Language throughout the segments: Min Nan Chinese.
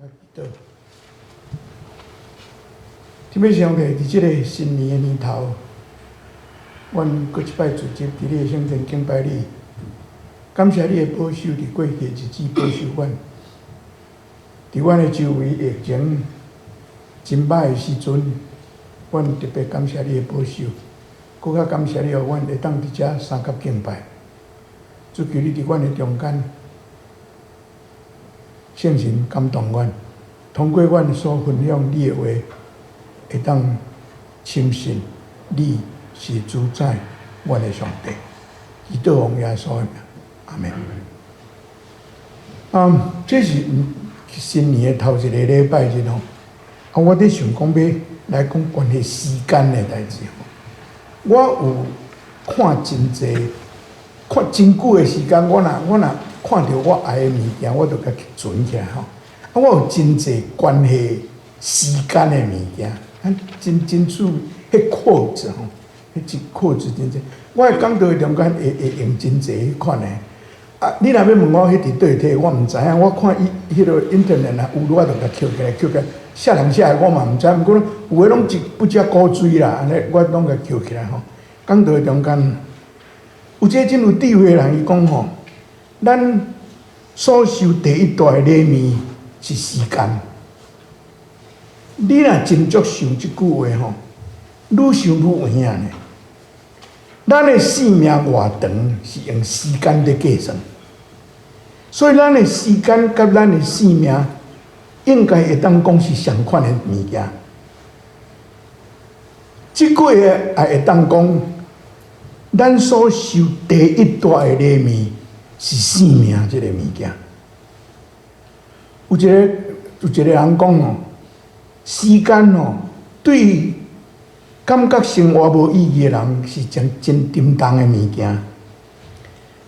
祈禱。天父上帝，佇這个新年的年頭，阮閣一擺聚集佇你的聖殿敬拜你，感謝你的保守，佇過去的日子保守阮，佇阮的周圍疫情真歹的時陣，阮特別感謝你的保守，閣較感謝你，予阮會當佇遮相佮敬拜。主求你佇阮的中間，聖神感動阮，通過阮所分享你的話，會當深信你是主宰阮的上帝。祈禱奉耶穌的名，阿們。啊，這是新年的頭一个禮拜日吼。啊，我佇想講欲來講關於時間的代誌吼。我有看真濟，看真久的時間，我若看著我愛的物件，我就共存起來吼。啊，我有真濟關係時間的物件，啊，真真趣彼 quote 吼，彼一 quote 真濟。我的講道的中間會用真濟彼款的。啊，你若欲問我彼佇佗佚摕，我毋知影。我看伊彼个 internet 啊，有我就共抾起來，抾起來。啥人寫的我嘛毋知，毋過有的攏一不加古錐啦，按呢我攏共抾起來吼。講道的中間，有一个真有智慧的人，伊講吼，咱所受第一大的禮物是時間。你若真足想這句話吼，愈想愈有影呢。咱的性命偌長是用時間佇計算，所以咱的時間佮咱的性命應該會當講是相款的物件。這句話也會當講，咱所受第一大的禮物是性命這个物件。有一个人講哦，時間哦，對感覺生活無意義的人是真真沉重的物件。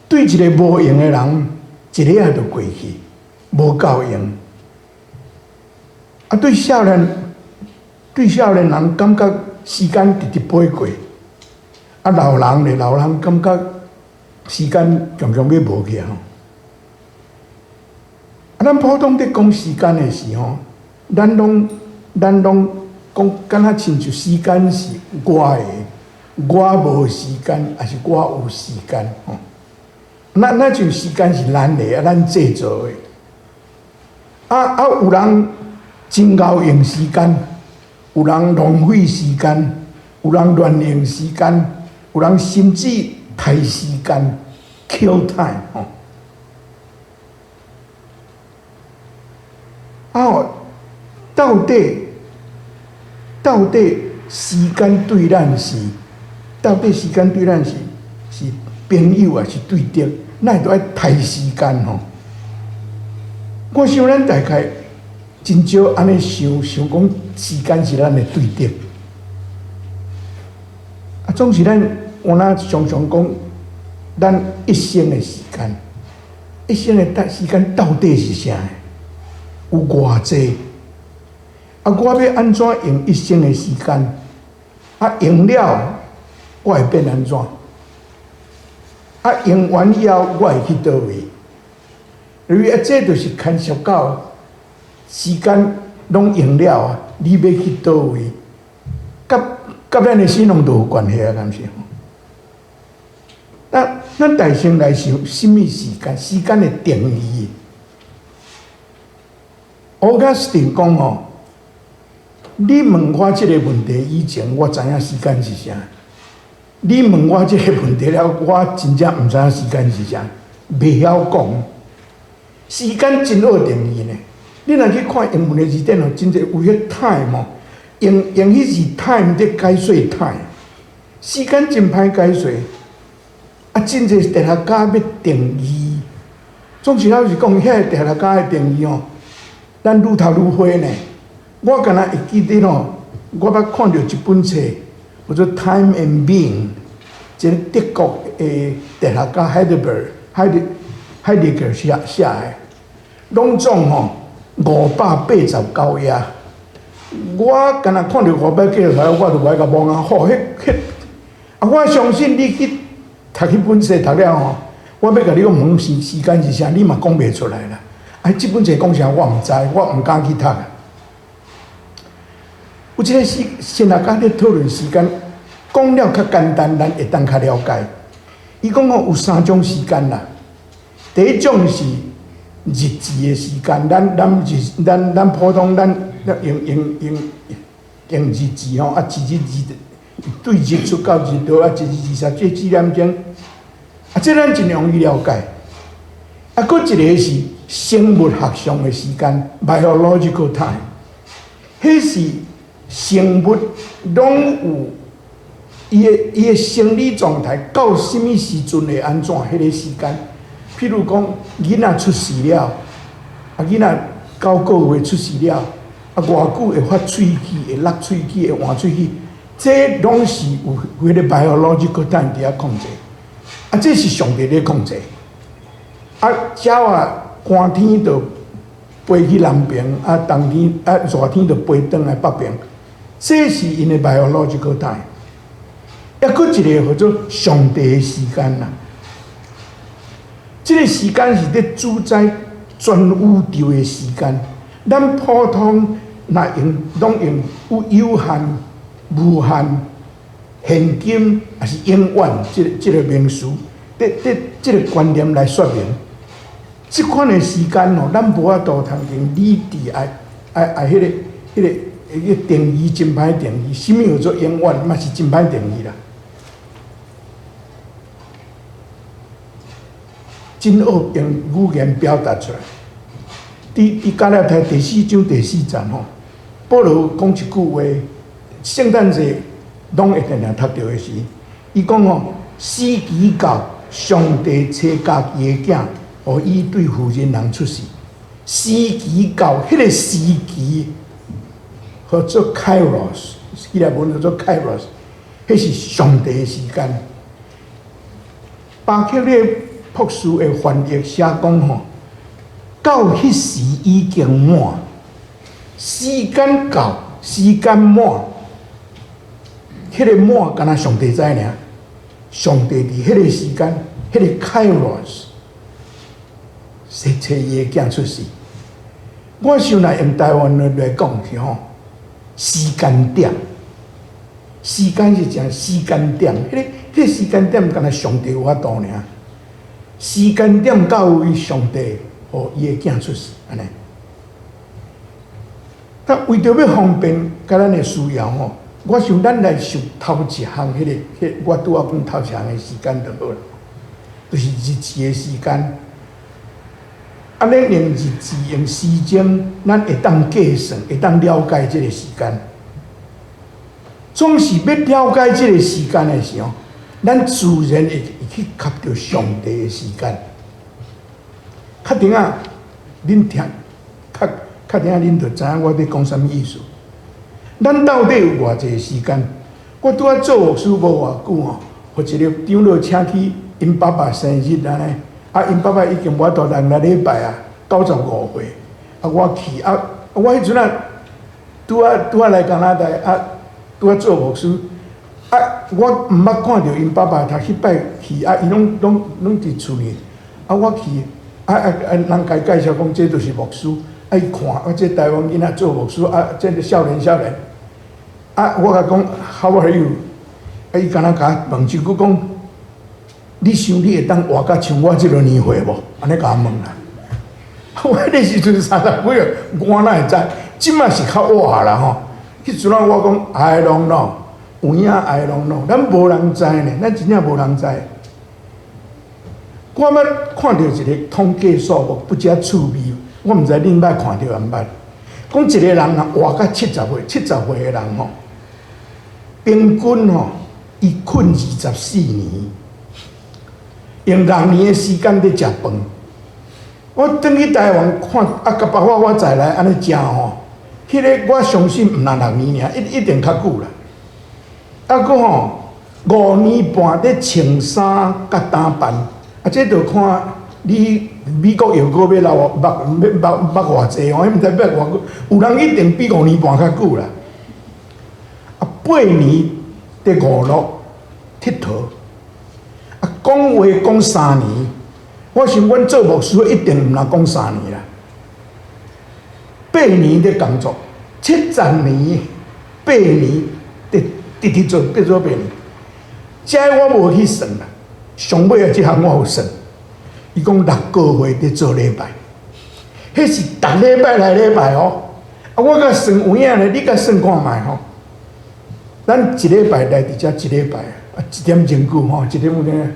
對一個無閒的人，一下就過去，無夠用。啊，對少年人感覺時間直直飛過。啊，老人咧，老人感覺時間強強欲無去吼。啊，咱普通佇講時間的時候，咱攏講，敢若親像時間是我的，我無時間，抑是我有時間吼。那像時間是咱的，啊，咱製造的。啊啊，有人真𠢕用時間，有人浪費時間，有人亂用時間，有人甚至刣時間，kill time 吼。啊吼，到底時間對咱是朋友抑是對敵？咱會著愛刣時間吼？我想咱大概真少按呢想，想講時間是咱的對敵。啊，總是咱有哪常常講，咱一生的時間，一生的時間到底是啥？有偌濟？啊，我欲按怎用一生的時間？啊，用了我會變按怎？啊，用完以後我會去佗位？因為啊，這就是牽涉到時間攏用了啊，你欲去佗位？佮咱的死攏都有關係啊，敢是？那咱大先來想，啥物時間？時間的定義。奧古斯丁講吼，你問我這个問題以前，我知影時間是啥。你問我這个問題了，我真正毋知影時間是啥，袂曉講。時間真好定義呢。你若去看英文的字典哦，真濟有彼 time 哦，用彼字 time 佇解說 time，時間真歹解說。啊，真濟哲學家欲定義，總是老實講，遐个哲學家的定義哦，咱愈讀愈花呢。我敢若會記得吼，我捌看著一本冊，叫做《Time and Being》，一个德國的哲學家海德格海德海德格寫的，攏總吼589頁。我敢若看著500幾頁，我就無愛共摸啊！吼，彼彼啊！我相信你去讀彼本冊讀了吼，我欲共你講問時間是啥，你嘛講袂出來啦。啊，這本冊講啥我毋知，我毋敢去讀啊。有一个時神學家咧討論時間，講了較簡單，咱會當較了解。伊講吼有三種時間啦，第一種是日子的時間，咱咱日咱咱普通咱用用用用日子吼，啊一日二對日出到日落啊，一日24點鐘，啊，這咱真容易了解。啊，閣一個是生物學上的時間（biological time），彼是生物攏有伊的生理狀態到啥物時陣會按怎，彼個時間。譬如講，囡仔出世了，啊，囡仔9個月出世了，啊，偌久會發喙齒，會落喙齒，會換喙齒，這攏是有彼個 biological time 佇遐控制。啊，這是上帝咧控制。啊，鳥仔寒天就飛去南邊，啊，冬天啊熱天就飛轉來北邊，這是𪜶的 biological time。抑閣一個叫做上帝的時間啦。這個時間是咧主宰全宇宙的時間。咱普通若用攏用有有限、無限、現今，抑是永遠這個名詞，佇佇這個觀念來說明。這款的時間吼，咱無法度通用理智來來來彼個定義真歹定義，啥物叫做永遠嘛是真歹定義啦。真學用語言表達出來。佇佇加拉太第四章第四節吼，保羅講一句話，聖誕節攏會定定讀著的時，伊講吼，時機到，上帝差家己的囝，予伊對婦人人出世。時機到，彼個時機號做 Kairos，希臘文叫做 Kairos，彼是上帝的時間。巴克利博士的翻譯寫講吼，到彼時已經滿，時間到，時間滿，彼個滿敢若上帝知爾，上帝佇彼個時間，彼個 Kairos，是差伊的囝出世。我想若用台灣話來講是吼，時間點，時間是誠時間點，彼個時間點敢若上帝有法度爾。時間點到位，上帝予伊的囝出世，按呢。但為著欲方便佮咱的需要吼，我想咱來想頭一項，彼個，彼我拄仔講頭一項的時間就好啦，就是日子的時間。啊，咱用日子用時鐘，咱會當計算，會當了解這個時間。總是欲了解這個時間的時候，咱自然會去合著上帝的時間。確定啊，恁聽，較確定啊，恁就知影我欲講啥物意思。咱到底有偌濟時間？我拄仔做牧師無偌久吼，予一个長老請去𪜶爸爸生日按呢，啊，𪜶爸爸已經無法度來禮拜啊，95歲，啊，我去啊，我彼陣啊，拄仔拄仔來加拿大啊，拄仔做牧師。啊！我毋捌看著𪜶爸爸讀彼擺去，啊，伊攏攏攏佇厝裡。啊，我去，啊啊啊！人共介紹講，這就是牧師。啊，伊看，啊，這台灣囡仔做牧師，啊，這個少年少年。啊，我共講，How are you？啊，伊敢若共我問一句講，你想你會當活甲像我這个年歲無？按呢共我問啦。我彼時陣30幾歲，我哪會知？這馬是較活啦吼。彼陣仔我講，I don't know。有影 I don't know，咱無人知呢，咱真正無人知。我捌看著一个統計數目，不遮趣味，我毋知恁捌看著毋捌。講一个人若活到七十歲，70歲的人吼，平均吼，伊睏24年，用6年的時間佇食飯。我轉去台灣看，啊，共包括我在內按呢食吼，彼个我相信毋若六年爾，一定較久啦。啊，閣吼5年半佇穿衫佮打扮，啊，這就看你美國藥膏欲流目欲目目偌濟吼，彼毋知欲偌久，有人一定比五年半較久啦。啊，8年佇娛樂𨑨迌，啊，講話講三年，我想阮做牧師一定毋若講三年啦。八年咧工作，70年，八年佇直直做，變做八年。這我無去算啦，上尾仔這項我有算。伊講6個月佇做禮拜，彼是逐禮拜來禮拜哦。啊，我共算有影咧，你共算看覓吼。咱一禮拜來佇遮一禮拜，啊，一點鐘久吼，一點鐘，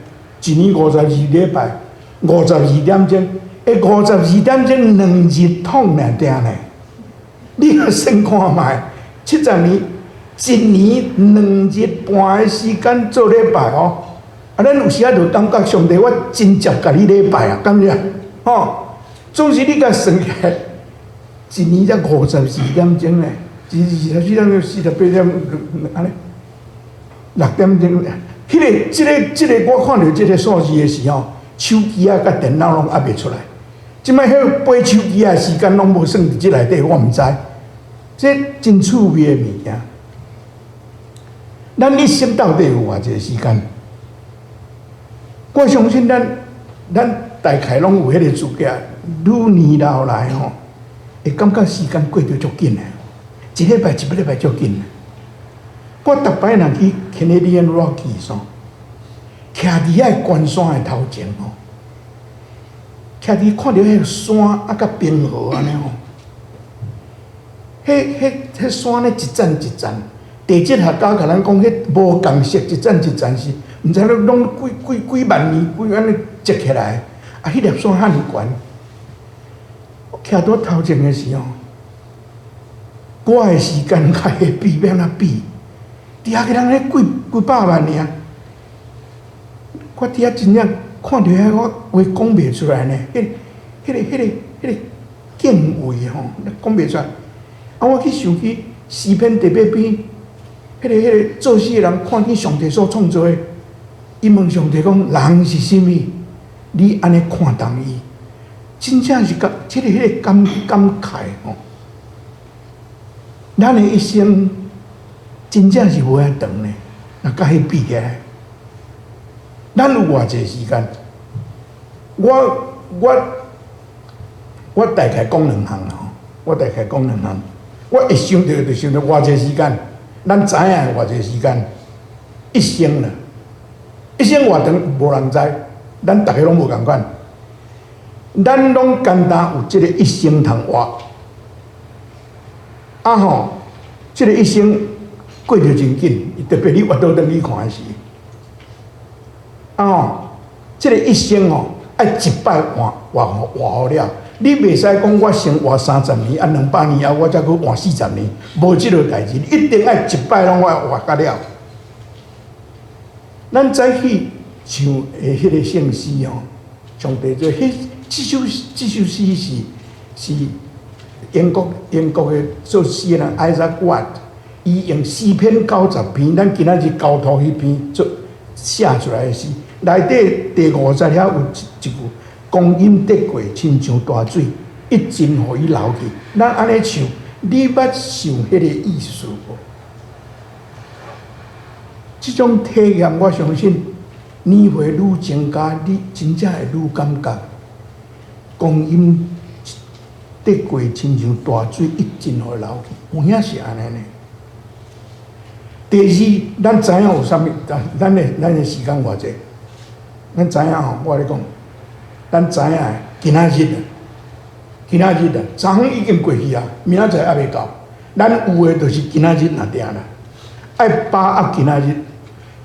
一年52禮拜，52點鐘，欸，52點鐘兩日通爾定呢？你共算看覓，70年，一年2日半的時間做禮拜哦。啊，咱有時仔就感覺上帝，我真接共你禮拜啊，敢是？吼，總是你共算起來，一年才52點鐘呢，一24點鐘48點，按呢，6點鐘。彼个、這个、這个，我看著這个數字的時候，手機仔佮電腦攏壓袂出來。這擺彼背手機仔的時間攏無算佇這內底，我毋知。這真趣味的物件。咱一生到底有偌濟時間？我相信咱大概攏有彼個資格，愈年老來吼，會感覺時間過得足緊的，一禮拜一禮拜足緊。我逐擺若去 Canadian Rockies 吼，徛佇遐懸山的頭前吼，徛佇看著彼个山啊，佮冰河按呢吼，彼山咧一層一層，地質學家共咱講，彼無仝色一層一層是，毋知攏攏幾幾幾萬年幾按呢積起來，啊，彼粒山遐爾懸，徛佇頭前的時候，我的時間共彼比欲按怎比？佇遐個人咧幾幾百萬年，我佇遐真正看著遐，我話講袂出來呢。彼个敬畏吼，講袂出來。啊，我去想起詩篇第八篇，彼个作詩的人看見上帝所創造的，伊問上帝講：人是啥物？你按呢看重伊？真正是感，這个感慨吼。咱的一生真正是無遐長呢，若佮彼比起來，咱有偌濟時間？我大概講兩項吼，我大概講兩項。我一想著就想著偌濟時間，咱知影偌濟時間，一生啦，一生偌長無人知，咱逐个攏無仝款。咱攏簡單有這个一生通活，啊吼，這个一生過得真緊，特別你活倒轉去看的時，啊吼，這个一生吼，愛一擺活活活好了。你袂使講我先活30年，啊200年後我才閣活40年，無這个代誌，你一定愛一擺攏活活甲了。咱早起唱的彼个聖詩吼，上帝做彼這首詩是英國的作詩的人 Isaac Watts，伊用詩篇90篇，咱今仔日交託彼篇做寫出來的詩，內底第五節遐有一句：光陰得過，親像大水，一陣予伊流去。咱按呢唱，你捌想彼个意思無？這種體驗，我相信年歲愈增加，你真正會愈感覺光陰得過，親像大水，一陣予流去，有影是按呢呢。第二，咱知影有啥物？咱的時間偌濟？咱知影吼，我共你講，咱知影今仔日，今仔日啊，昨昏已經過去啊，明仔載猶未到。咱有的就是今仔日爾定啦，愛把握今仔日，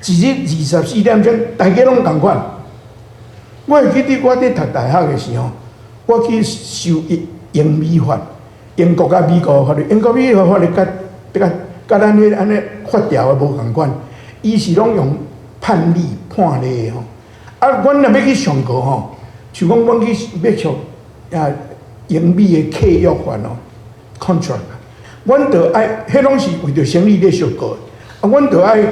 一日24點鐘，大家攏仝款。我會記得我佇讀大學的時候，我去修英美法，英國佮美國法律，英國美國法律佮佮佮咱彼按呢法條的無仝款，伊是攏用判例判例的吼。啊，阮若欲去上課吼，像講阮去欲上啊英美的契約法哦，contract，阮著愛，彼攏是為著生意咧相告，啊，阮著愛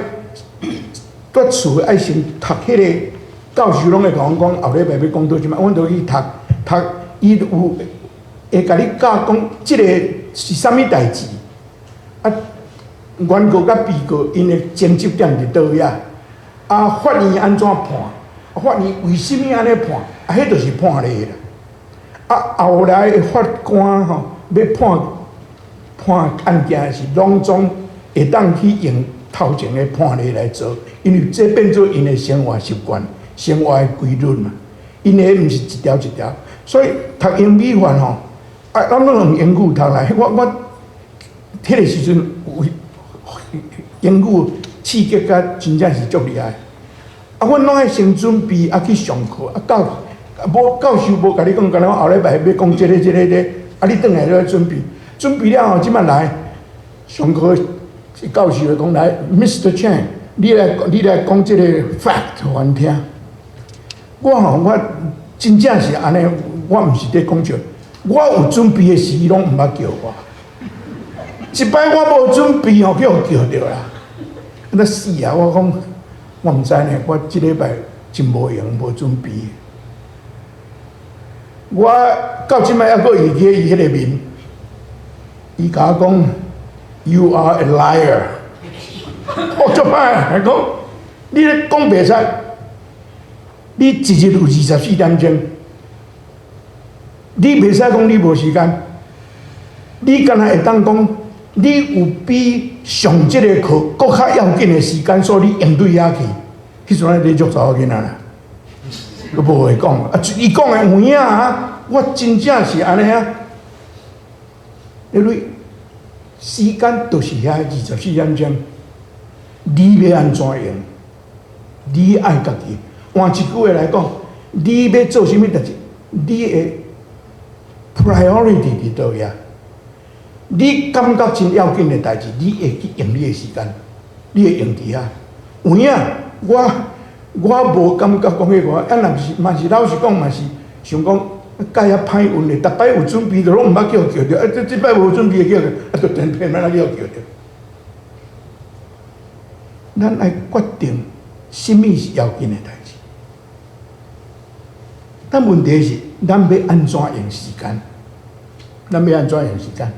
佇厝愛先讀彼个教授攏會共阮講後禮拜欲講倒啥物，阮著去讀讀，伊有會共你教講這个是啥物代誌，啊，原告佮被告𪜶的爭執點佇佗位啊？啊，法院按怎判？法院為啥物按呢判？啊，彼就是判例啦。啊，後來的法官吼，欲判判案件時，攏總會當去用頭前的判例來做，因為這變做𪜶的生活習慣、生活的規律嘛。𪜶的毋是一條一條，所以讀英美法吼，啊，咱攏用英語讀來。我彼個時陣有英語刺激甲真正是足厲害。啊，阮攏愛先準備，啊去上課，啊教無教授無共你講，敢若我後禮拜欲講這個這個這個，啊你轉來就愛準備，準備了後，這擺來上課，教授會講來，Mr. Chen，你來講這個 fact 予阮聽。我吼，我真正是按呢，我毋是佇講笑，我有準備的時，伊攏毋捌叫我。一擺我無準備吼，去予叫著啦。那死啊！我講我毋知呢，我這禮拜真無閒，無準備。我到這擺猶閣會記伊彼个面，伊共我講：You are a liar。我足歹，講你咧講袂使，你一日有24點鐘，你袂使講你無時間，你敢若會當講你有比上這個課閣較要緊的時間，所以你應對遐去，彼陣你足查某囡仔啦，閣無話講。啊，伊講的有影啊，我真正是按呢啊。因為時間就是遐24點鐘，你欲按怎用？你愛家己。換一句話來講，你欲做啥物代誌，你的 priority 佇佗位啊？你感覺真要緊的代誌，你會去用你的時間，你會用佇遐。有影，我無感覺講彼個，啊，若是嘛是老實講嘛是想講，共遐歹運的，逐擺有準備就攏毋捌叫叫著，啊，這這擺無準備叫，啊，就偏偏欲叫叫著。咱愛決定啥物是要緊的代誌，但問題是，咱欲按怎用時間？咱欲按怎用時間？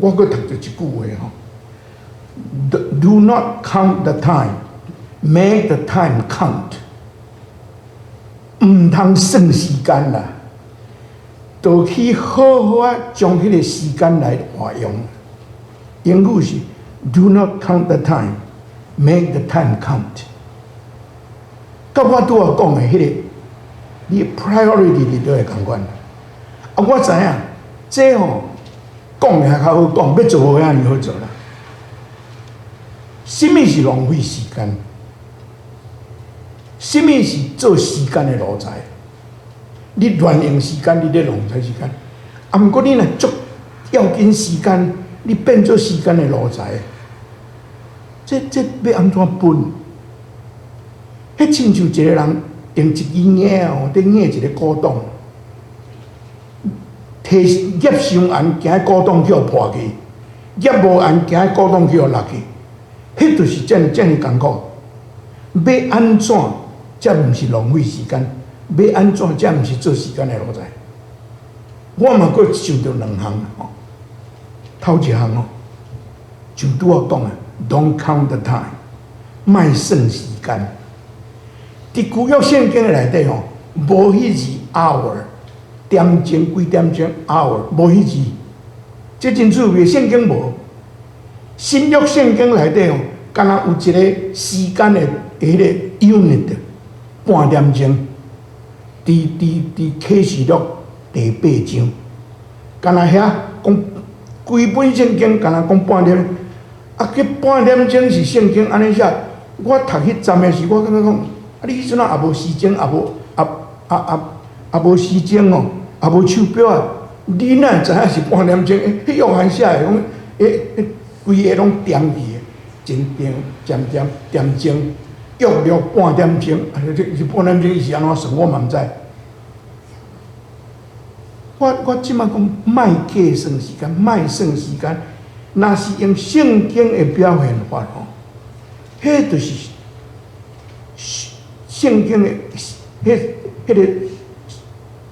我閣讀著一句話吼：Do not count the time, make the time count。毋通算時間啦，就去好好啊將彼個時間來活用。英語是 Do not count the time, make the time count。佮我拄仔講的彼個，你 priority 佇佗會仝款。啊，我知影，這吼講的還較好講，欲做無遐爾好做啦。啥物是浪費時間？啥物是做時間的奴才？你亂用時間，你咧浪費時間。啊，毋過你若足要緊時間，你變做時間的奴才，這欲按怎分？彼親像一個人用一支鈉哦，佇鈉一個古董，提夾傷絚，驚古董去予破去；夾無絚，驚古董去予落去。彼就是遮爾遮爾艱苦。欲按怎才毋是浪費時間？欲按怎才毋是做時間的奴才？我嘛閣想著兩項吼。頭一項哦，像拄仔講的，Don't count the time，莫算時間。佇舊約聖經的內底吼，無彼字 hour，點鐘幾點鐘 hour，無彼字。這真趣味，聖經無。新約聖經內底吼，敢若有一個時間的彼個 unit，半點鐘。佇啟示錄第八章，敢若遐講規本聖經，敢若講半點，啊，彼半點鐘是聖經按呢寫。我讀彼站的時，我感覺講，啊，你彼陣也無時鐘，也無啊啊啊也無時鐘哦，也無手錶啊，你哪會知影是半點鐘？彼約翰寫的講，彼規個攏點去的，真點點點點鐘，約略半點鐘，啊，這是半點鐘，伊是按怎算？我嘛毋知。我這擺講，莫計算時間，莫算時間，若是用聖經的表現法吼，彼就是聖經的彼彼個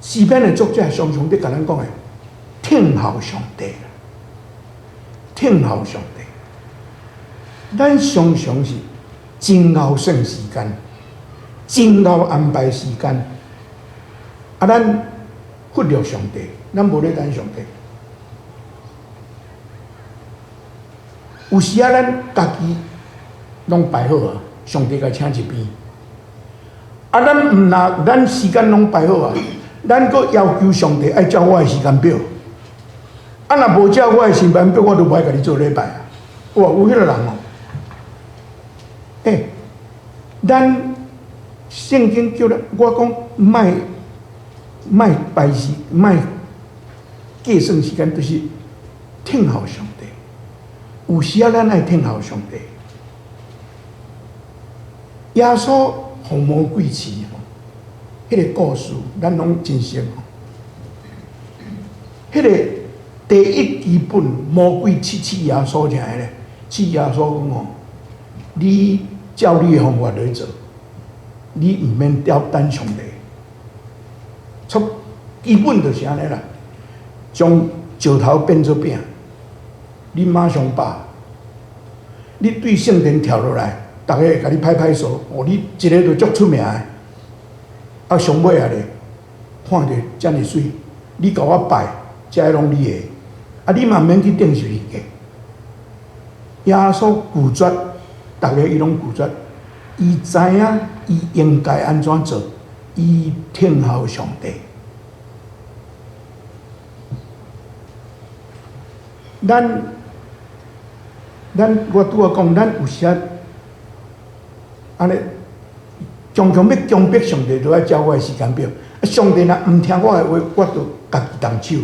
詩篇的作者常常佇共咱講的，聽候上帝，聽候上帝。咱常常是真𠢕算時間，真𠢕安排時間，啊，咱忽略上帝，咱無咧等上帝。有時仔咱家己攏排好啊，上帝共請一邊。啊，咱毋若咱時間攏排好啊，咱閣要求上帝愛照我的時間表。啊，若無照我的時間表，我就無愛共你做禮拜啊。哇，有彼個人哦。欸，咱聖經叫咱我講莫莫排時，莫計算時間，就是聽候上帝。有時仔咱愛聽候上帝。耶穌予魔鬼試吼，彼個故事咱攏真熟吼。彼個第一基本魔鬼試試耶穌啥咧？試耶穌講吼，你照你的方法來做，你毋免刁等上帝。出基本就是按呢啦，將石頭變做餅，你馬上飽。你對聖殿跳落來，逐家會共你拍拍手，哦，你一个就足出名的。啊，上尾仔咧，看著遮爾媠，你共我拜，這攏你的。啊，你嘛毋免去釘十字架。耶穌拒絕，逐个伊攏拒絕。伊知影伊應該按怎做，伊聽候上帝。咱咱我拄仔講，咱有時仔按呢，常常欲強迫上帝，都愛照我的時間表。啊，上帝若毋聽我的話，我就家己動手。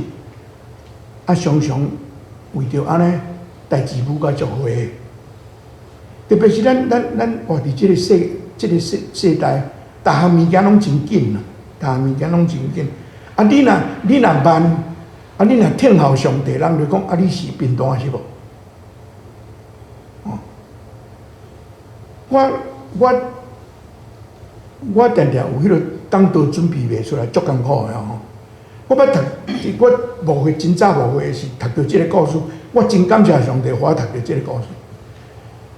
啊，常常為著按呢，代誌舞甲足歲。特別是咱咱咱活佇這個世這個世世代，逐項物件攏真緊啦，逐項物件攏真緊。啊，你若你若慢，啊，你若聽候上帝，人就講啊，你是貧惰是無？哦，我我我定定有彼個講道準備袂出來，足艱苦的吼。我捌讀，我牧會真早牧會時讀著這個故事，我真感謝上帝，予我讀著這個故事。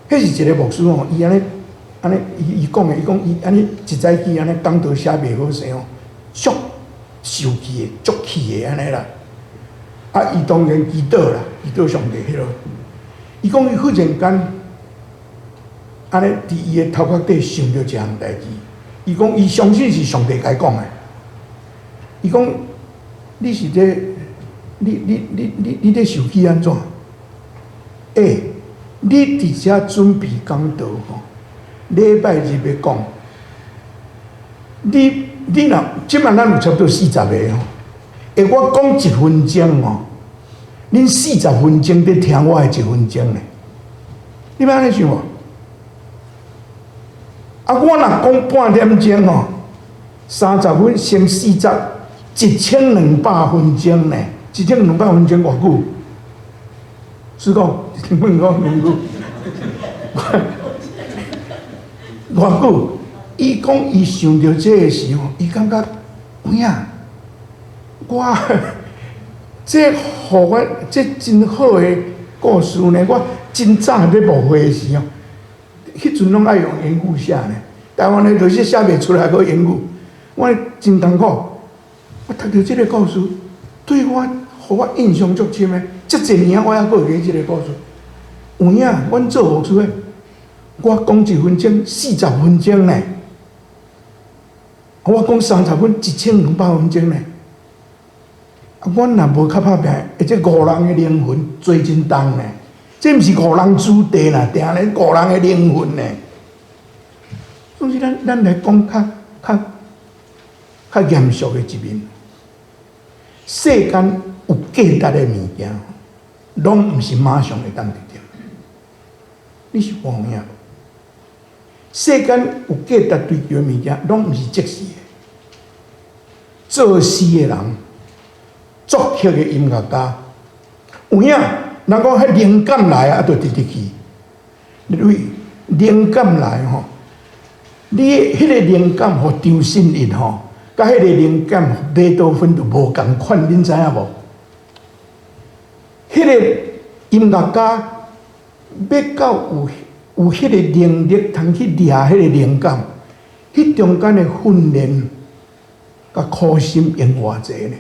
彼是一個牧師吼，伊按呢按呢，伊伊講的，伊講伊按呢一早起按呢講道寫袂好勢吼，足受氣的，足氣的按呢啦。啊，伊當然祈禱啦，祈禱上帝彼落。伊講伊忽然間按呢佇伊的頭殼底想著一項代誌，伊講伊相信是上帝共伊講的。伊講你是咧，你你你你你咧受氣按怎？欸，你佇遮準備講道吼，禮拜日欲講，你你若這擺咱有差不多四十个吼，欸，我講一分鐘吼，恁四十分鐘佇聽我的一分鐘呢？你欲按呢想無？啊，我若講半點鐘吼，30分乘四十，1200分鐘呢？一千兩百分鐘偌久？師公，問我偌久？偌久？伊講伊想著這个時候，伊感覺有影，我這予我這真好的故事呢。我真早欲牧會的時候，彼陣攏愛用英語寫呢，台灣的就是寫袂出來，閣英語，我真艱苦。我讀著這个故事，對我，予我印象足深的。遮濟年我猶閣會記這个故事。有影，阮做牧師的，我講一分鐘40分鐘呢，我講30分1200分鐘呢。啊，阮若無較拍拚，欸，這五人的靈魂做真重呢。這毋是五人子弟啦，定咧五人的靈魂呢。總之咱咱來講較較較嚴肅的一面，世間有價值的物件，攏毋是馬上會當得著。你是有影無？世間有價值追求的物件，攏毋是即時的。作詩的人，作曲的音樂家，有影？人講彼靈感來啊，就直直去。因為靈感來吼，你彼個靈感予張信一吼，佮彼個靈感貝多芬就無仝款，恁知影無？彼個音樂家欲到有有彼個能力，通去掠彼個靈感，彼中間的訓練佮苦心用偌濟呢？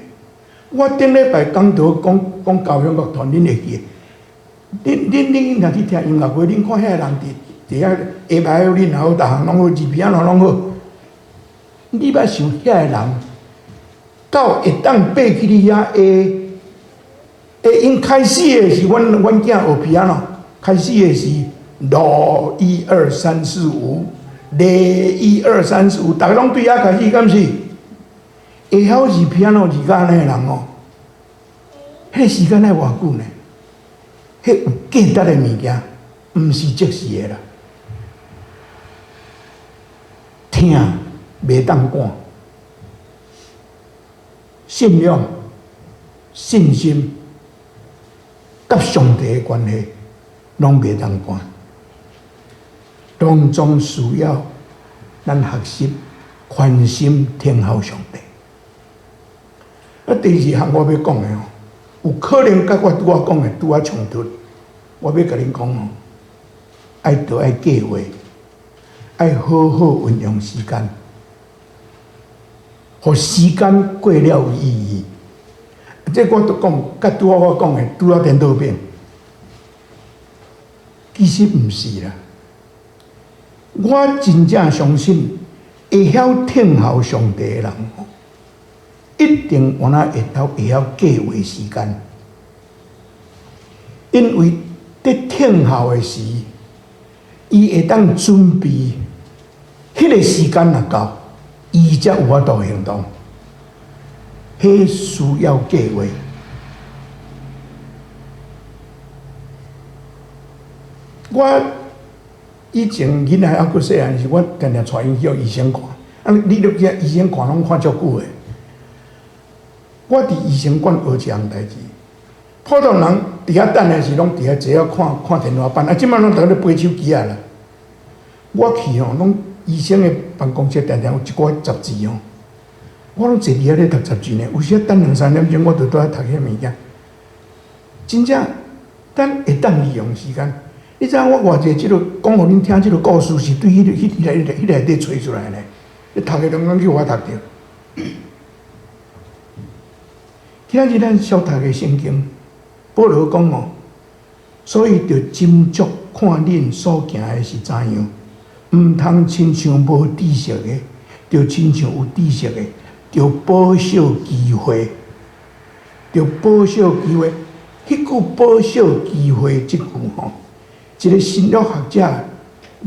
我頂禮拜講道講講交響樂團，恁會記？恁若去聽音樂會，恁看遐個人佇遐下排恁也好，逐項攏好，字片攏好。你捌想遐個人，到會當爬去你遐下，會𪜶開始的是阮囝學 piano，開始的是哆一二三四五，咧一二三四五，逐个攏對遐開始，敢是？會曉字 piano 字甲按呢的人哦，彼個時間愛偌久呢？彼有價值的物件，毋是即時的啦。疼袂當趕，信仰、信心、佮上帝的關係，攏袂當趕，當中需要咱學習專心聽候上帝。啊，第二項我欲講的吼，有可能佮我拄仔講的拄仔衝突。我欲共恁講吼，愛著愛計劃，愛好好運用時間，予時間過了有意義。這我都講，佮拄仔我講的拄仔顛倒變，其實毋是啦。我真正相信，會曉聽候上帝的人吼，一定原來會曉計劃時間，因為佇聽候的時，伊會當準備，彼個時間若到，伊才有法度行動。彼需要計劃。我以前囡仔猶閣細漢時，我定定帶𪜶去予醫生看。啊，你都知醫生看攏看足久的。我佇醫生館學一項代誌，普通人佇遐等的時，攏佇遐坐遐看看天花板。啊，這擺攏佇咧背手機仔啦。我去吼，攏醫生的辦公室定定有一寡雜誌吼，我攏坐佇遐咧讀雜誌呢。有時等兩三點鐘，我就佇遐讀彼物件。真正，咱會當利用時間。你知影我偌濟這个講予恁聽，這个故事是對彼个、彼、彼、彼內底揣出來的。你讀的中間去予我讀著。今仔日咱小讀的聖經，保羅講哦，所以著斟酌看恁所行的是怎樣，毋通親像無知識的，著親像有知識的，著保守機會，著保守機會。彼句保守機會這句吼，一個新約學者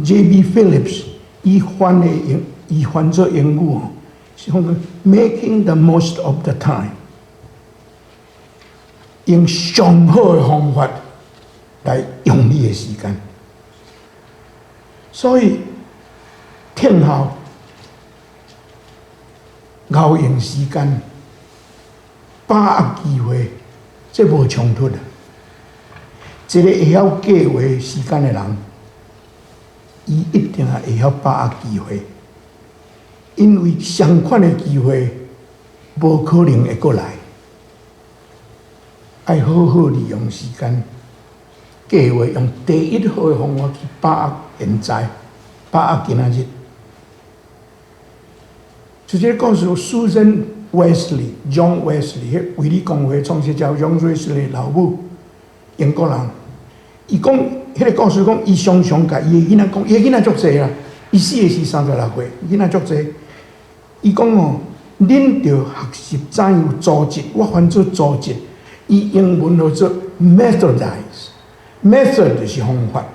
J.B. Phillips，伊翻的英，伊翻做英語吼，是講 making the most of the time，用上好的方法來用你的時間。所以，聽候、𠢕用時間、把握機會，這無衝突啊。一個會曉計劃時間的人，伊一定也會曉把握機會，因為相款的機會無可能會閣來。愛好好利用時間，計劃用第一好的方法去把握現在，把握今仔日。就這個故事，Susan Wesley、John Wesley，彼衛理公會創始者 John Wesley 老母，英國人。伊講彼个故事，講伊常常共伊的囡仔講，伊的囡仔足濟啦，伊死的時36歲，囡仔足濟。伊講哦，恁著學習怎樣組織，我翻做組織，伊英文號做 methodize，method 就是方法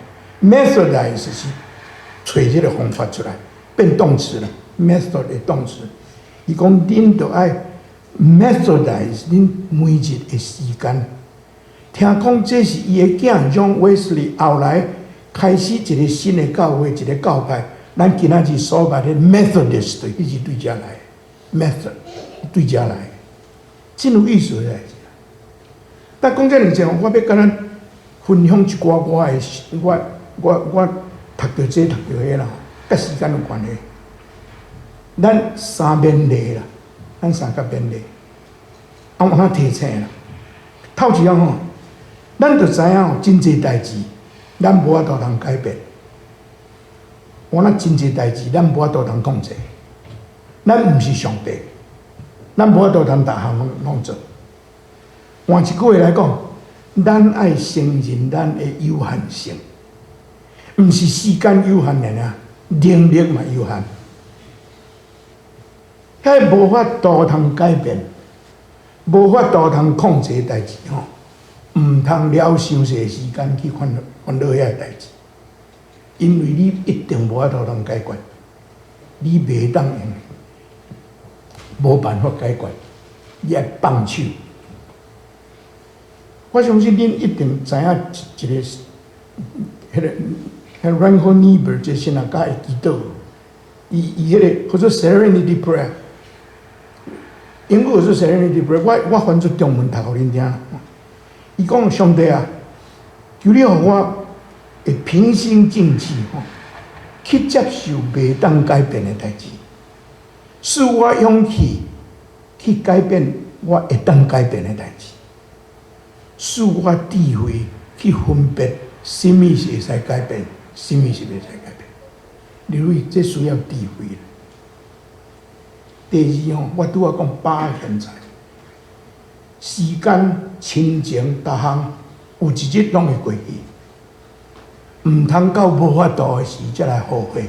，methodize 是揣這个方法出來，變動詞啦，method 的動詞。伊講恁著愛 methodize 恁每日的時間。聽講這是伊的囝 John Wesley 後來開始一个新的教會，一个教派。咱今仔日所謂的 Methodist，彼是對遮來，method 對遮來，真有意思的代誌。但講遮爾濟，我欲共咱分享一寡我的，我讀著這讀著彼啦，佮時間有關係。咱三勉勵啦，咱三個勉勵，啊，有通提醒啦。頭一項吼，咱著知影吼，真濟代誌，咱無法度通改變。我若真濟代誌，咱無法度通控制。咱毋是上帝，咱無法度通逐項攏做。換一句話來講，咱愛承認咱的有限性，毋是時間有限爾爾，能力嘛有限。彼無法度通改變，無法度通控制代誌吼，毋通了傷濟時間去煩煩惱遐个代誌，因為你一定無法度通解決，你袂當用，無辦法解決，你愛放手。我相信恁一定知影一個，彼個彼個 Reinhold Niebuhr 這神學家的祈禱，伊伊彼個叫做 Serenity Prayer，英語叫做 Serenity Prayer，我我翻做中文讀予恁聽。伊講上帝啊，求你予我會平心靜氣吼，去接受袂當改變的代誌，賜我勇氣去改變我會當改變的代誌。賜我智慧去分別啥物是會使改變，啥物是袂使改變。因為這需要智慧。第二吼，我拄仔講把握現在，時間、親情，逐項有一日攏會過去，毋通到無法度的時才來後悔。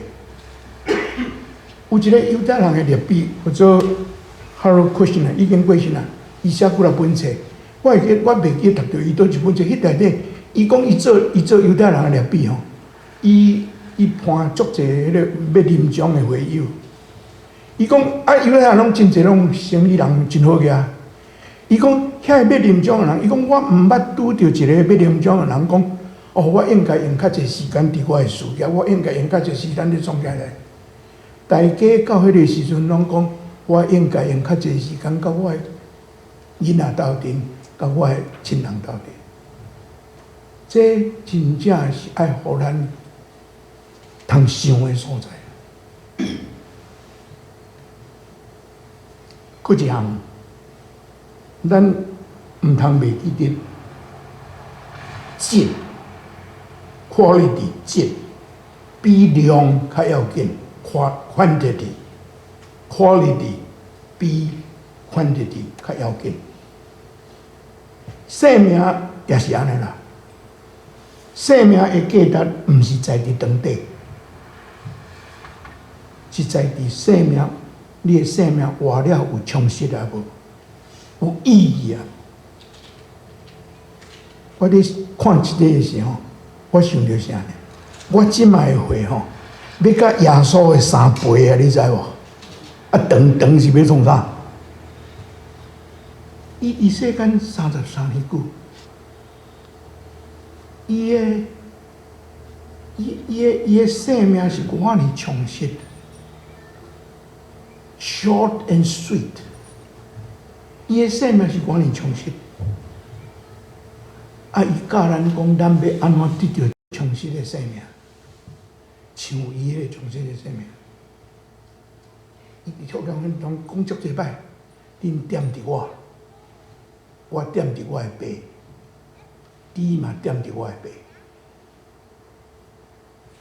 有一個猶太人的拉比，叫做 Harold Kushner，已經過身啦。伊寫幾若本冊，我會記，我袂記讀著伊佗一本冊，彼內底，伊講伊做伊做猶太人的拉比吼，伊伊伴足濟彼個欲臨終的會友。伊講啊，猶太人攏真濟攏生意人真好額。伊講遐個欲臨終的人，伊講我毋捌拄著一個欲臨終的人講，哦，我應該用較濟時間佇我的事業，我應該用較濟時間咧創啥咧。大家到彼個時陣攏講，我應該用較濟時間佮我的囡仔鬥陣，佮我的親人鬥陣。這真正是愛予咱通想的所在。閣一項，咱毋通袂記得質，quality 質比量較要緊，quantity quality 比 quantity 較要緊。生命也是按呢啦，生命的價值毋是在佇長短，是在佇生命，你的生命活了有充實啊無？有意義啊！我咧看這個的時候，我想著啥呢？我這擺的歲吼，欲佮耶穌的三倍啊！你知無？啊，長長是欲創啥？伊佇世間33年久，伊的伊伊的伊的生命是偌爾充實，short and sweet。伊的生命是偌爾充實，啊！伊教咱講，咱欲按怎得著充實的生命，像伊彼個充實的生命。伊佇福音中講足濟擺，恁踮佇我，我踮佇我的爸，你嘛踮佇我的爸。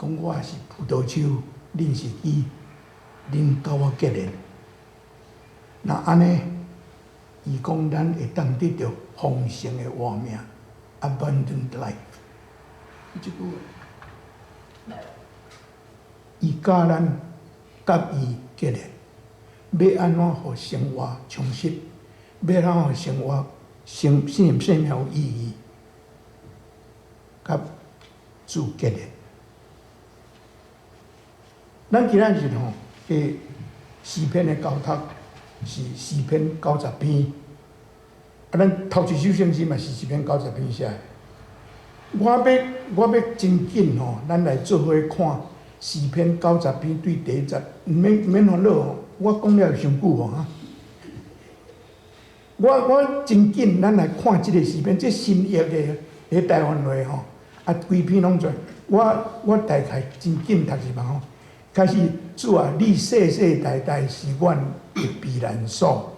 講我是葡萄樹，恁是枝，恁佮我結連。若按呢，伊講咱會當得著豐盛的活命，abundant life。這句話，伊教咱佮伊結連，欲按怎予生活充實，欲按怎予生活生生生命有意義，佮主結連。咱今仔日吼，的詩篇的交託是詩篇90篇，啊，咱頭一首聖詩嘛是詩篇九十篇寫的。我欲我欲真緊吼，咱來做伙看詩篇九十篇對第一節，毋免毋免煩惱吼，我講了傷久哦哈。我我真緊，咱來看這個詩篇，這新約的彼台灣話吼，啊，規篇攏做。我我大概真緊讀一擺吼。開始，主啊，你世世代代是阮的避難所。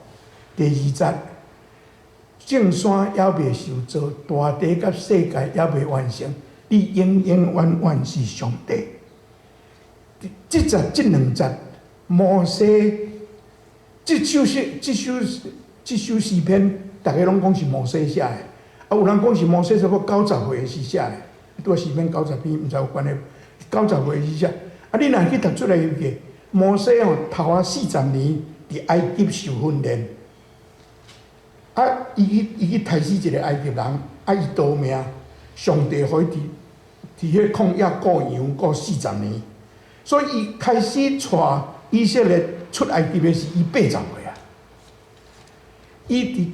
第二節，眾山猶未受造，大地佮世界猶未完成，你永永遠遠是上帝。這節這兩節，摩西這首詩、這首這首詩篇，逐家攏講是摩西寫的。啊，有人講是摩西差不多九十歲時寫的，拄仔詩篇九十篇，毋知有關係。九十歲時寫，啊，你若去讀出來去，摩西吼頭仔四十年佇埃及受訓練，啊，伊去刣死一個埃及人，啊，伊逃命，上帝予伊佇彼曠野顧羊顧四十年，所以伊開始帶以色列出埃及的時，伊八十歲啊。伊佇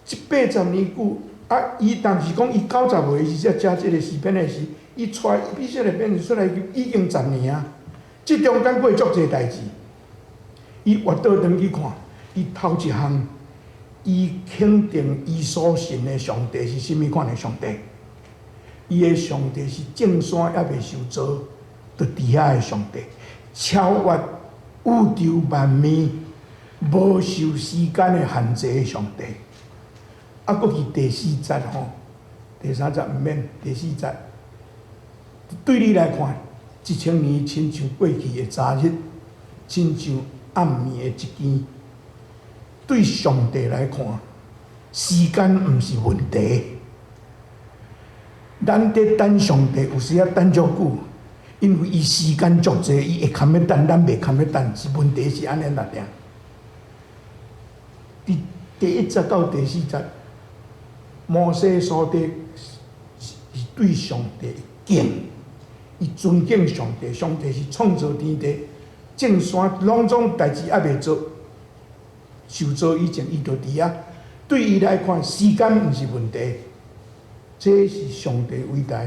這八十年久，啊，伊當時講伊九十歲時才寫這個詩篇的時，伊帶以色列變出來已經十年啊。這中間過足濟代誌，伊活倒轉去看，伊頭一項，伊肯定伊所信的上帝是啥物款的上帝。伊的上帝是眾山猶未受造，就佇遐的上帝，超越宇宙萬物，無受時間的限制的上帝。啊，閣去第四節吼，第三節毋免，第四節對你來看，一千年親像過去的昨日，親像暗暝的一更。對上帝來看，時間毋是問題。咱佇等上帝，有時仔等足久，因為伊時間足濟，伊會堪欲等，咱袂堪欲等，是問題是按呢爾。佇第一節到第四節，摩西所得是對上帝敬，伊尊敬上帝，上帝是創造天地，眾山攏總代誌猶未做，受造以前，伊就佇遐。對伊來看，時間毋是問題。這是上帝偉大，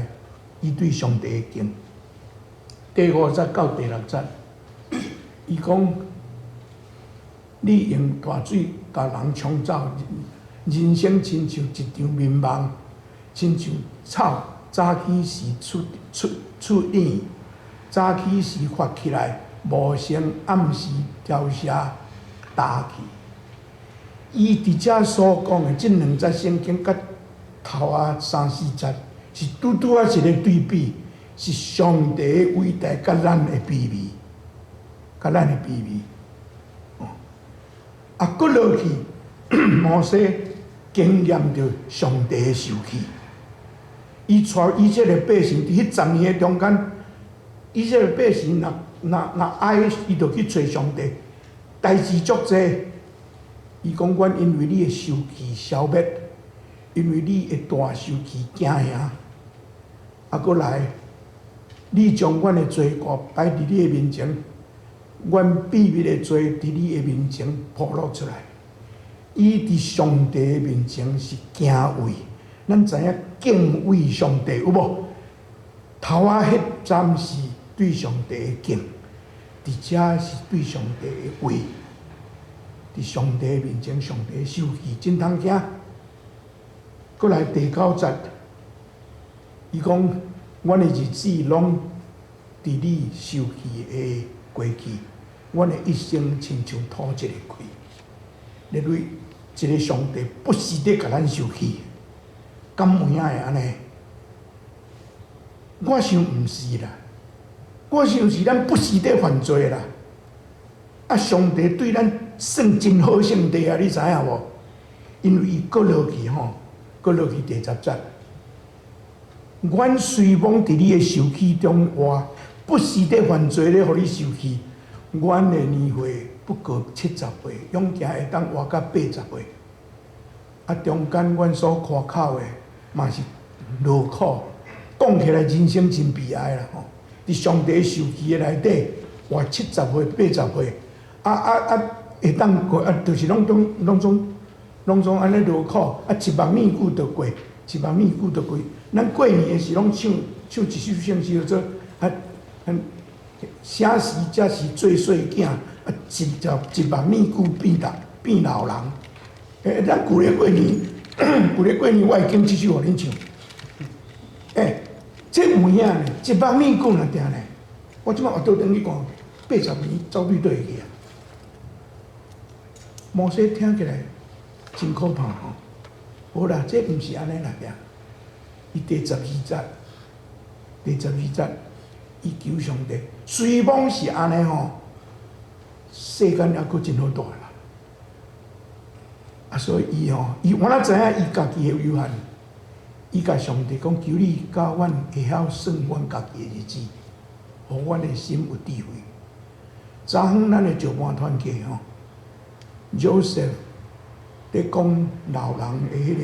伊對上帝的敬。第五節到第六節，伊講：你用大水共人沖走，人生親像一場眠夢，親像草早起時出影，早起時發起來，無聲，暗時凋謝焦去。伊佇遮所講的這兩節聖經，佮頭仔三四節是拄拄仔一個對比，是上帝的偉大佮咱的卑微，佮咱的卑微。哦，啊，閣落去，摩西經驗著上帝的受氣。伊帶以色列百姓佇彼十年的中間，以色列百姓若愛，伊就去揣上帝，代誌足濟。伊講：阮因為你的受氣消滅，因為你的大受氣驚嚇，啊，閣來，你將阮的罪過擺佇你的面前，阮秘密的罪佇你的面前暴露出來。伊佇上帝的面前是敬畏，咱知影敬畏上帝有無？頭仔彼站是對上帝的敬，佇遮是對上帝的畏。佇上帝面前，上帝受氣真通驚。閣來第九節，伊講：阮的日子攏佇你受氣的過去，阮的一生親像吐一个氣。認為這个上帝不時佇共咱受氣，敢有影會按呢？我想毋是啦，我想是咱不時佇犯罪啦。啊，上帝對咱算真好上帝啊，你知影無？因為伊閣落去吼，閣落去第十節，阮雖罔佇你的受氣中活，不時佇犯罪咧，予你受氣。阮的年歲不過七十歲，勇健會當活到八十歲。啊，中間阮所誇口的嘛是勞苦，講起來人生真悲哀啦吼！佇上帝受氣的內底活七十歲、八十歲，啊啊啊，會當過啊，就是攏總按呢勞苦，啊，一目耳久就過，一目耳久就過。咱過年的時攏唱唱一首聖詩叫做啊，啥時才是做細囝？啊，一目耳久變老人。欸，咱舊年過年，舊年過年我會揀這首予恁唱。欸，這有影呢，一目耳久若定呢。我這擺活倒轉去看，八十年走對佗去啊？摩西聽起來真可怕吼。無啦，這毋是按呢來的。伊第十二節，第十二節，伊求上帝，雖罔是按呢吼，世間猶閣真好蹛啦。啊，所以伊吼，伊我哪知影伊家己的有限，伊共上帝講，求你教阮會曉算阮家己的日子，予阮的心有智慧。昨昏咱的石盤團契吼，Joseph 咧講老人的彼個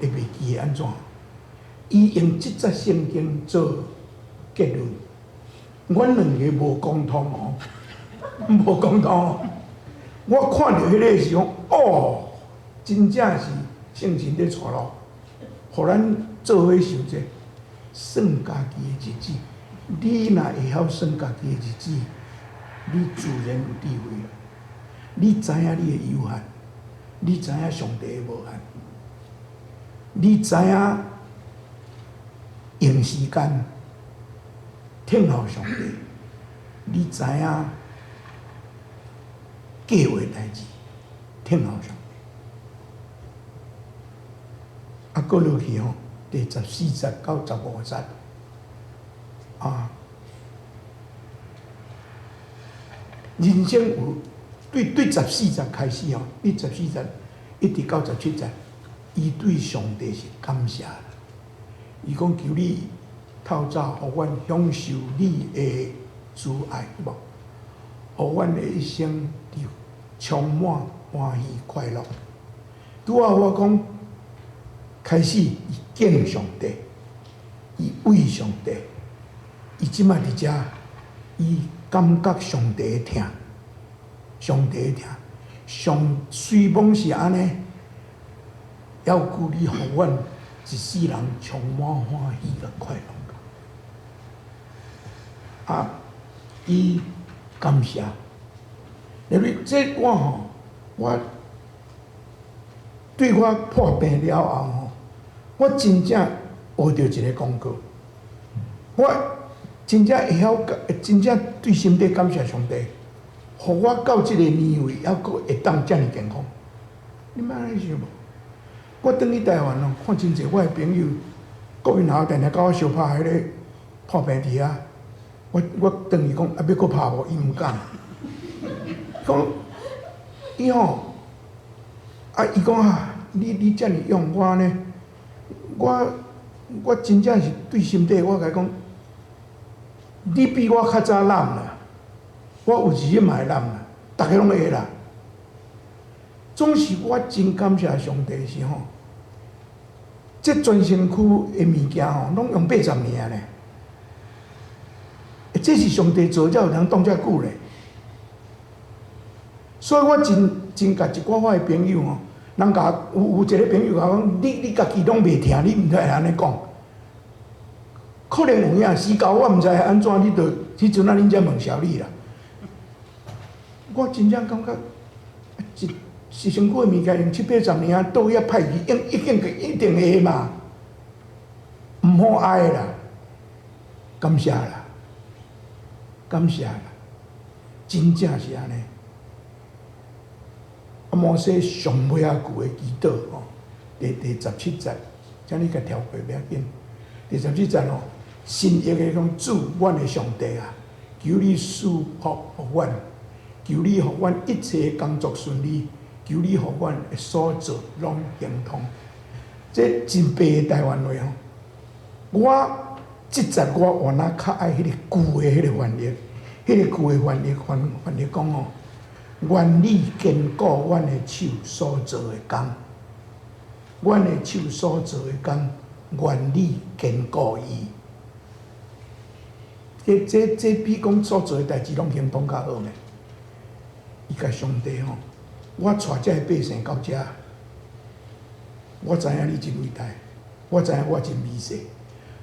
會袂記得按怎？伊用這節聖經做結論。阮兩个無共通哦，無共通哦。我看著彼个時講，哦，真正是聖神咧帶路，予咱做伙想者，算家己的日子。你若會曉算家己的日子，你自然有智慧啦。你知影你的有限，你知影上帝的無限，你知影用時間聽候上帝，你知影計劃代誌聽候上帝。啊，閣落去吼，第14節到15節啊，人生有對十四節開始吼，對十四節一直到17節，伊對上帝是感謝。伊講求你透早予阮享受你的慈愛，無？予阮的一生佇充滿歡喜快樂。拄仔我講，開始伊敬上帝，伊畏上帝，伊這擺佇遮，伊感覺上帝的疼，上帝的疼，上雖罔是按呢，猶求你予阮一世人充滿歡喜佮快樂。啊，伊感謝，因為這我吼，我對我破病了後吼，我真正學著一个功課，我真正會曉，真正對心底感謝上帝，予我到這个年歲，猶閣會當遮爾健康。你捌按呢想無？我轉去台灣哦，看真濟我的朋友，國民學校定定佮我相拍彼个破病佇遐。我轉去講，啊，欲閣拍無？伊毋敢。講，伊吼，啊，伊講啊，你遮爾勇，我呢？我真正是對心底，我共伊講，你比我較早濫啦，我有一日嘛會濫啦，逐家攏會啦。總是我真感謝上帝是吼，這全身軀的物件吼，攏用80年啊呢。這是上帝做才有通擋遮久咧。所以我真真共一寡我的朋友吼，人共有一个朋友共我講，你家己攏袂疼，你毋知會按呢講。可能有影，時到我毋知按怎，你就彼陣啊，恁才問小李啦。我真正感覺，一一身軀的物件用七八十年啊，倒遐歹去，一定一定會嘛，毋好愛啦，感謝啦，感謝啦，真正是按呢。啊，摩西上尾仔句的祈禱吼，第17節，請你共跳過袂要緊。第17節吼，新譯的講主，阮的上帝啊，求你賜福予阮，求你予阮一切工作順利，求你予阮的所做攏亨通。這真白的台灣話吼，我這節我原來較愛彼个舊的彼个翻譯，彼个舊的翻譯講吼，願你堅固阮的手所做的工，阮的手所做的工，願你堅固伊。這比講所做的代誌攏亨通較好呢。伊共上帝吼，我帶這个百姓到遮，我知影你真偉大，我知影我真微細，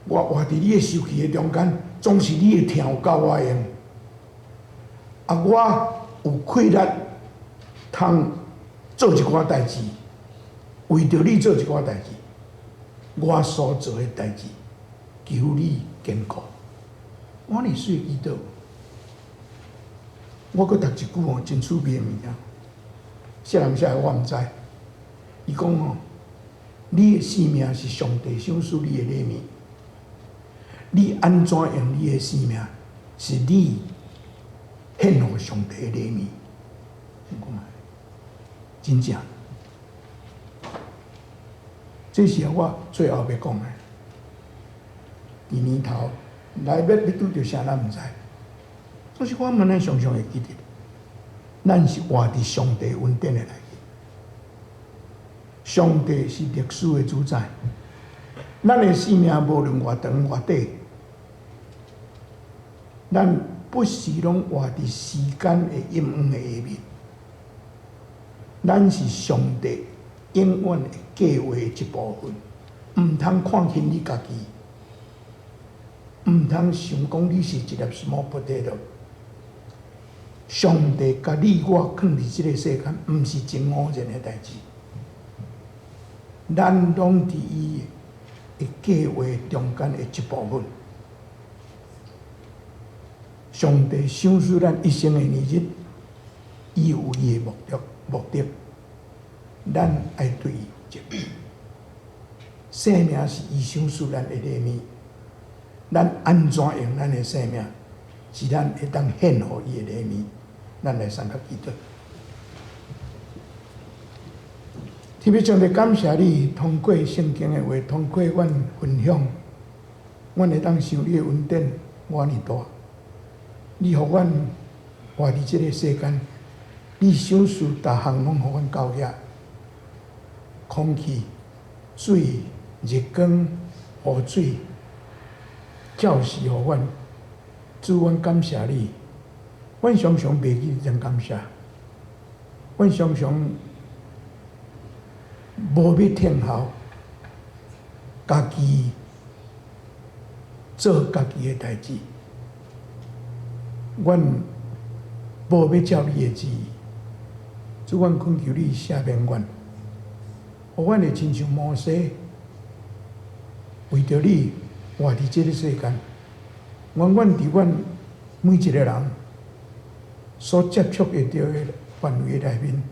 我活佇你的受氣的中間，總是你的疼有夠我用。啊，我有氣力通做一寡代誌，為著你做一寡代誌，我所做的代誌，求你堅固。我呢水祈禱，我閣讀一句吼真趣味的物件，啥人寫的我毋知。伊講吼，你的生命是上帝賞賜你的禮物，你按怎用你的生命，是你獻予上帝的禮物。你講真正，這是我最後欲講的。佇年頭來欲拄著啥，咱毋知。所以我們咱常常會記得，咱是活佇上帝恩典的內面。上帝是歷史的主宰，咱的生命無論偌長偌短，咱不時攏活佇時間的陰影的下面。咱是上帝永遠的計畫的一部分，毋通看輕你家己，毋通想講你是一粒 small potato。上帝共你我囥佇這个世間，毋是真偶然的代誌。咱攏佇伊的計劃中間的一部分。上帝賞賜咱一生的年日，伊有伊的目的，咱愛對伊負責。生命是伊賞賜咱的禮物，咱按怎用咱的生命，是咱會當獻予伊的禮物。咱來三個祈禱。天父上帝，感謝你通過聖經的話，通過阮分享，阮會當想你的恩典偌爾大。你予阮活佇這个世間，你賞賜逐項攏予阮到遐，空氣、水、日光、雨水，照時予阮。主，阮感謝你。阮常常袂記怎感謝，阮常常無欲聽候，家己做家己的代誌，阮無欲照你的旨意，主，阮懇求你赦免阮，予阮會親像摩西，為著你活佇這个世間，願阮佇阮每一个人所接觸會著的範圍內面，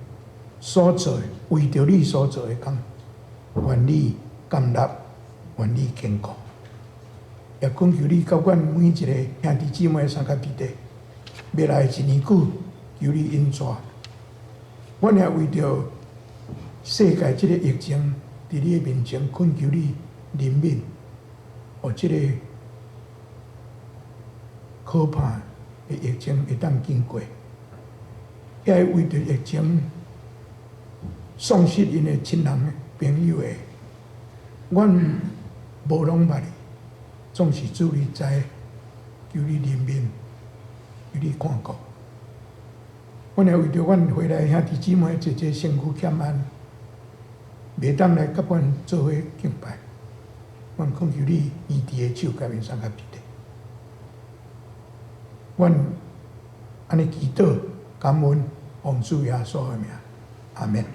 所做的，為著你所做的工，願你甘納，願你堅固。也懇求你佮阮每一个兄弟姊妹相佮弟弟，未來一年久，求你引帶。阮也為著世界這个疫情，佇你的面前懇求你憐憫，予這个可怕的疫情會當經過。遐個為著疫情喪失𪜶的親人朋友的，阮無攏捌你，總是主你知，求你憐憫，求你看顧。阮也為著阮回來兄弟姊妹濟濟身軀欠安，袂當來佮阮做伙敬拜，阮懇求你醫治的手共𪜶相佮佇咧。阮按呢祈禱感恩，奉主耶穌的名，阿們。